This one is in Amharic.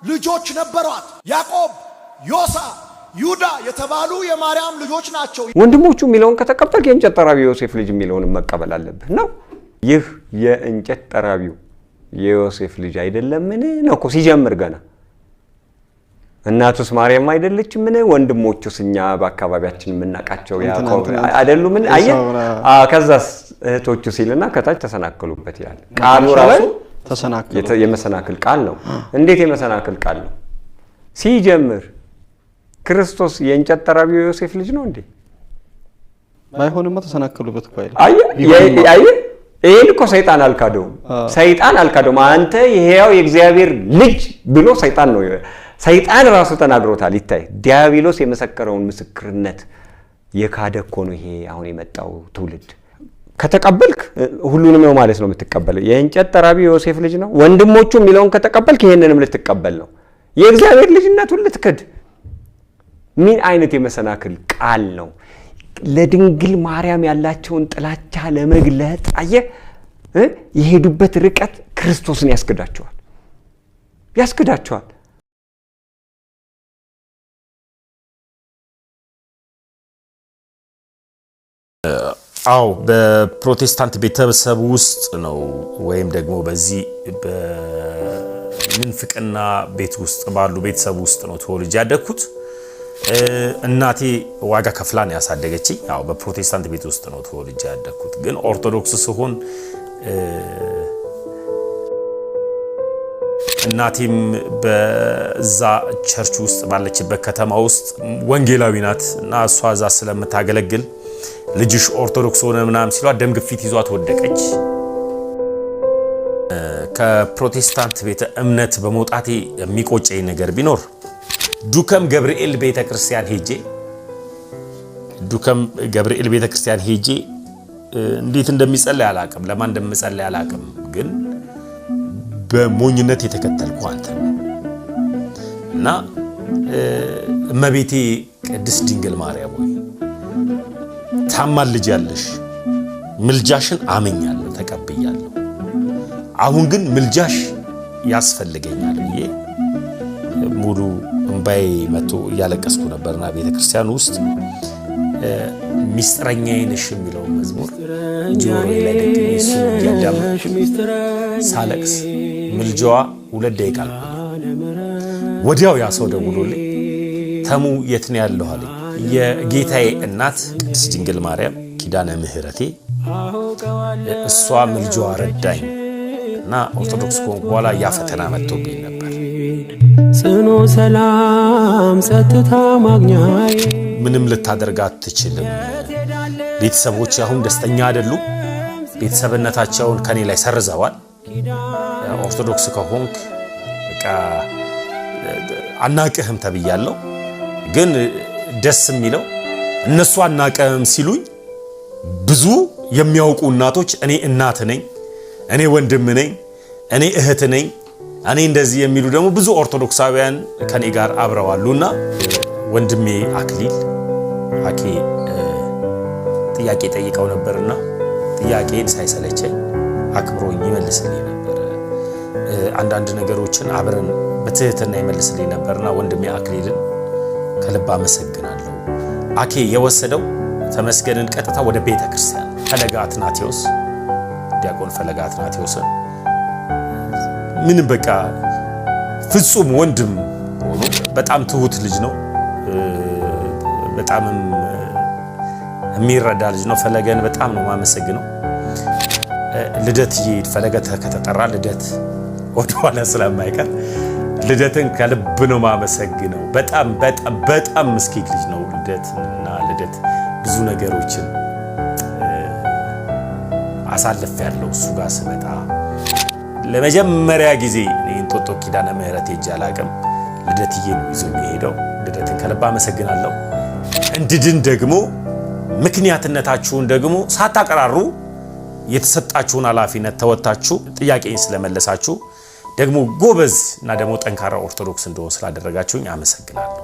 ልጆች ነበሯት። ያዕቆብ፣ ዮሳ፣ ይሁዳ የተባሉ የማርያም ልጆች ናቸው። ወንድሞቹ የሚለውን ከተቀበልክ የእንጨት ጠራቢው ዮሴፍ ልጅ የሚለውን መቀበል አለብህ ነው። ይህ የእንጨት ጠራቢው የዮሴፍ ልጅ አይደለምን ነው እኮ ሲጀምር ገና። እናቱስ ማርያም አይደለችምን? ወንድሞቹስ እኛ በአካባቢያችን የምናውቃቸው ያዕቆብ አይደሉምን? አየህ፣ ከዛስ እህቶቹ ሲልና ከታች ተሰናከሉበት ይላል። ቃሉ ራሱ የመሰናክል ቃል ነው። እንዴት የመሰናክል ቃል ነው? ሲጀምር ክርስቶስ የእንጨት ጠራቢው ዮሴፍ ልጅ ነው እንዴ? ባይሆንማ ተሰናከሉበት እኮ አይደል? አየህ፣ ይሄን እኮ ሰይጣን አልካደውም። ሰይጣን አልካደውም። አንተ የሕያው የእግዚአብሔር ልጅ ብሎ ሰይጣን ነው ሰይጣን ራሱ ተናግሮታል። ይታይ ዲያብሎስ የመሰከረውን ምስክርነት የካደ እኮ ነው ይሄ አሁን የመጣው ትውልድ። ከተቀበልክ ሁሉንም ነው ማለት ነው የምትቀበለው። የእንጨት ጠራቢው ዮሴፍ ልጅ ነው ወንድሞቹ የሚለውን ከተቀበልክ ይሄንንም ልትቀበል ነው። የእግዚአብሔር ልጅነቱን ልትክድ ምን አይነት የመሰናክል ቃል ነው? ለድንግል ማርያም ያላቸውን ጥላቻ ለመግለጥ አየህ የሄዱበት ርቀት ክርስቶስን ያስክዳቸዋል ያስክዳቸዋል። አዎ በፕሮቴስታንት ቤተሰብ ውስጥ ነው ወይም ደግሞ በዚህ በምንፍቅና ቤት ውስጥ ባሉ ቤተሰብ ውስጥ ነው ተወልጄ ያደግኩት። እናቴ ዋጋ ከፍላ ነው ያሳደገችኝ። ያው በፕሮቴስታንት ቤት ውስጥ ነው ተወልጄ ያደግኩት። ግን ኦርቶዶክስ ስሆን እናቴም በዛ church ውስጥ ባለችበት ከተማ ውስጥ ወንጌላዊ ናት እና እሷ እዛ ስለምታገለግል ልጅሽ ኦርቶዶክስ ሆነ ምናምን ሲሏት ደም ግፊት ይዟት ወደቀች። ከፕሮቴስታንት ቤተ እምነት በመውጣቴ የሚቆጨኝ ነገር ቢኖር ዱከም ገብርኤል ቤተ ክርስቲያን ሄጄ ዱከም ገብርኤል ቤተ ክርስቲያን ሄጄ እንዴት እንደሚጸለይ አላቅም፣ ለማን እንደምጸለይ አላቅም። ግን በሞኝነት የተከተልኩ አንተ ነው እና እመቤቴ ቅድስት ድንግል ማርያም ሆይ ታማልጃለሽ፣ ምልጃሽን አምኛለሁ፣ ተቀብያለሁ። አሁን ግን ምልጃሽ ያስፈልገኛል ብዬ ሙሉ እምባዬ መጥቶ እያለቀስኩ ነበርና ቤተክርስቲያን ውስጥ ሚስጥረኛዬ ነሽ የሚለውን መዝሙር ጆሮዬ ላይ ደግሜ እሱን እያዳመጥኩ ሳለቅስ ምልጃዋ 2 ደቂቃ አልቆየም። ወዲያው ያ ሰው ደውሎልኝ ተሙ የት ነው ያለው አለኝ። የጌታዬ እናት ቅድስት ድንግል ማርያም ኪዳነ ምሕረቴ እሷ ምልጃዋ ረዳኝ እና ኦርቶዶክስ ከሆንኩ በኋላ ያ ፈተና መጥቶብኝ ነበር። ጽኑ ሰላም ጸጥታ ማግኛዬ ምንም ልታደርግ አትችልም። ቤተሰቦች አሁን ደስተኛ አይደሉም። ቤተሰብነታቸውን ከኔ ላይ ሰርዘዋል። ኦርቶዶክስ ከሆንክ በቃ አናቅህም ተብያለሁ። ግን ደስ የሚለው እነሱ አናቅህም ሲሉኝ ብዙ የሚያውቁ እናቶች እኔ እናት ነኝ፣ እኔ ወንድም ነኝ፣ እኔ እህት ነኝ፣ እኔ እንደዚህ የሚሉ ደግሞ ብዙ ኦርቶዶክሳውያን ከኔ ጋር አብረዋሉና ወንድሜ አክሊል አኬ ጥያቄ ጠይቀው ነበርና ጥያቄን ሳይሰለቸኝ አክብሮኝ ይመልስልኝ ነበር። አንዳንድ ነገሮችን አብረን በትህትና ይመልስልኝ ነበርና ወንድሜ አክሊልን ከልብ አመሰግናለሁ። አኬ የወሰደው ተመስገንን ቀጥታ ወደ ቤተ ክርስቲያን ፈለገ አትናቴዎስ፣ ዲያቆን ፈለገ አትናቴዎስን ምንም በቃ ፍጹም ወንድም ሆኖ በጣም ትሁት ልጅ ነው። በጣምም የሚረዳ ልጅ ነው። ፈለገን በጣም ነው የማመሰግነው። ልደት ፈለገ ከተጠራ ልደት ወደኋላ ስለማይቀር ልደትን ከልብ ነው የማመሰግነው። በጣም በጣም በጣም ምስኪን ልጅ ነው ልደት እና ልደት ብዙ ነገሮችን አሳልፍ ያለው እሱ ጋር ስመጣ ለመጀመሪያ ጊዜ እኔ እንጦጦ ኪዳነ ምሕረት ሄጄ አላቅም። ልደትዬ ነው ይዞኝ የሄደው። ልደትን ከልብ አመሰግናለሁ። እንድድን ደግሞ ምክንያትነታችሁን ደግሞ ሳታቀራሩ የተሰጣችሁን ኃላፊነት ተወጥታችሁ ጥያቄን ስለመለሳችሁ ደግሞ ጎበዝ እና ደግሞ ጠንካራ ኦርቶዶክስ እንደሆን ስላደረጋችሁኝ አመሰግናለሁ።